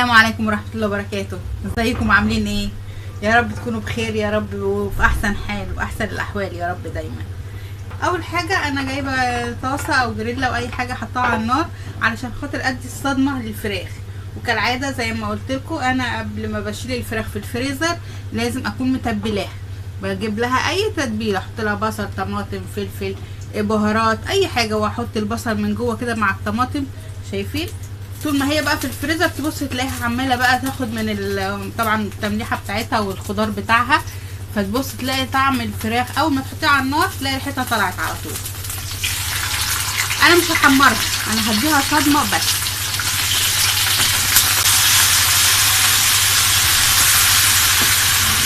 السلام عليكم ورحمة الله وبركاته. ازيكم عاملين ايه؟ يا رب تكونوا بخير يا رب، وفي احسن حال واحسن الاحوال يا رب دايما. اول حاجة انا جايبة طاسة او جريلا او اي حاجة حطاها على النار علشان خاطر ادي الصدمة للفراخ. وكالعادة زي ما قلت لكم انا قبل ما بشيل الفراخ في الفريزر لازم اكون متبلاها، بجيب لها اي تتبيله، احط لها بصل طماطم فلفل بهارات اي حاجة، واحط البصل من جوه كده مع الطماطم. شايفين طول ما هي بقى في الفريزر تبص تلاقيها عماله بقى تاخد من طبعا التمليحه بتاعتها والخضار بتاعها، فتبص تلاقي طعم الفراخ اول ما تحطيها على النار تلاقي ريحتها طلعت على طول. انا مش هحمرها، انا هديها صدمة بس.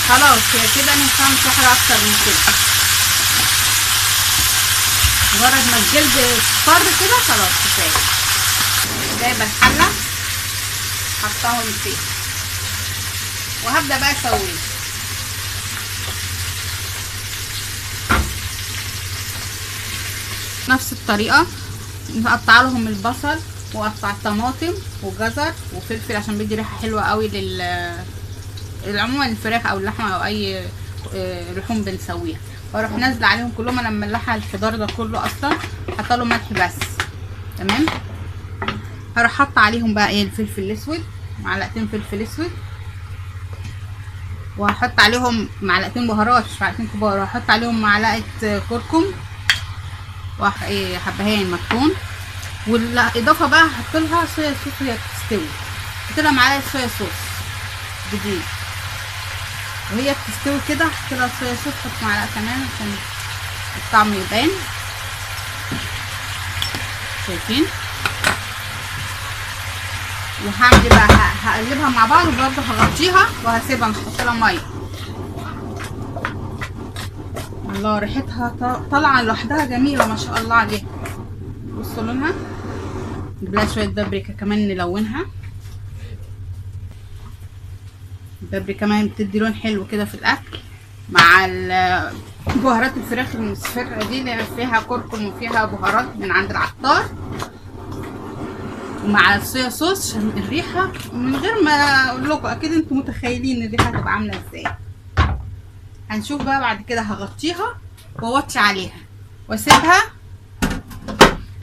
خلاص هي كده، انا مش هعمل حاجة اكتر من كده. مجرد ما الجلد اصفر كده خلاص كفاية. جايبه الحلة حطاهم فيه وهبدا بقى اسويه. نفس الطريقة نقطع لهم البصل واقطع الطماطم وجزر وفلفل عشان بيدي ريحه حلوة قوي لل عموما الفراخ او اللحمة او اي لحوم بنسويها. واروح نازله عليهم كلهم. انا مملحه الخضار ده كله اصلا، حاطه له ملح بس. تمام. هروح حاطه عليهم بقى ايه الفلفل الاسود، معلقتين فلفل اسود، وهحط عليهم معلقتين بهارات مش معلقتين كبار، وهحط عليهم معلقه كركم وحبهان مطحون. والاضافة بقى هحط لها صويا صوص وهي بتستوي، هحط لها معلقه صويا صوص جديد وهي بتستوي كده، هحط لها صويا صوص، احط معلقه كمان عشان الطعم يبان. شايفين؟ وهعمل بقى هقلبها مع بعض، وبرده هغطيها وهسيبها مش هحط لها مية. الله ريحتها طالعه لوحدها جميلة ما شاء الله عليها. بصوا لونها، نجيب لها شوية بابريكا كمان نلونها. البابريكا كمان بتدي لون حلو كده في الاكل مع بهارات الفراخ المصفرة دي اللي فيها كركم وفيها بهارات من عند العطار، ومع الصويا صوص عشان الريحة من غير ما اقول لكم اكيد انتم متخيلين الريحة هتبقى عامله ازاي. هنشوف بقى بعد كده. هغطيها واوطي عليها واسيبها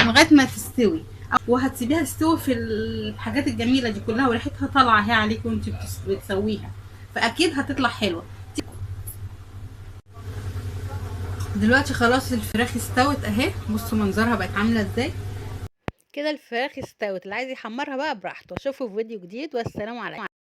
لغاية ما تستوي، وهتسيبيها تستوي في الحاجات الجميلة دي كلها وريحتها طالعه اهي عليكي وانت بتسويها، فاكيد هتطلع حلوة. دلوقتي خلاص الفراخ استوت اهي، بصوا منظرها بقت عامله ازاي كده. الفراخ استوت، اللي عايز يحمرها بقى براحته. اشوفكم في فيديو جديد، والسلام عليكم.